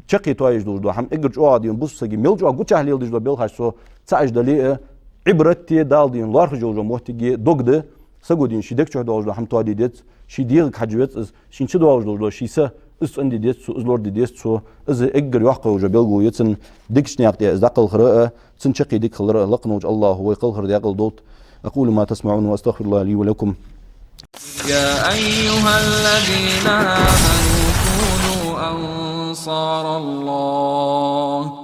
чаккхе тоаеш долаш дола хӀама, эггара чӀоагӀа, дий хьона, бусалба саго мел чӀоагӀа гучахьа леладеш дола белхаш цо ца Ӏаш дале а, Ӏибрат де, Дала, дий хьона, лоархӀаш йолаш йола моттиг я, дог да. Саго, дий хьона, ший дег чу доагӀаш дола хӀама тоаде деза, ший дегӀага хьажа веза из, шийна чудоагӀаш долаш дола ший са, из цӀенде деза цо, из лораде деза цо. Из эггара йоккха йолаш йола белгало я цун. Дикача наькъа тӀа из дӀакхалхар а, цун чаккхе дика хилар а лакха волча АллахӀа вай кхалхар даькъала долда. أقول ما تسمعون وأستغفر الله لي ولكم. يا أيها الذين آمنوا كونوا أنصار الله.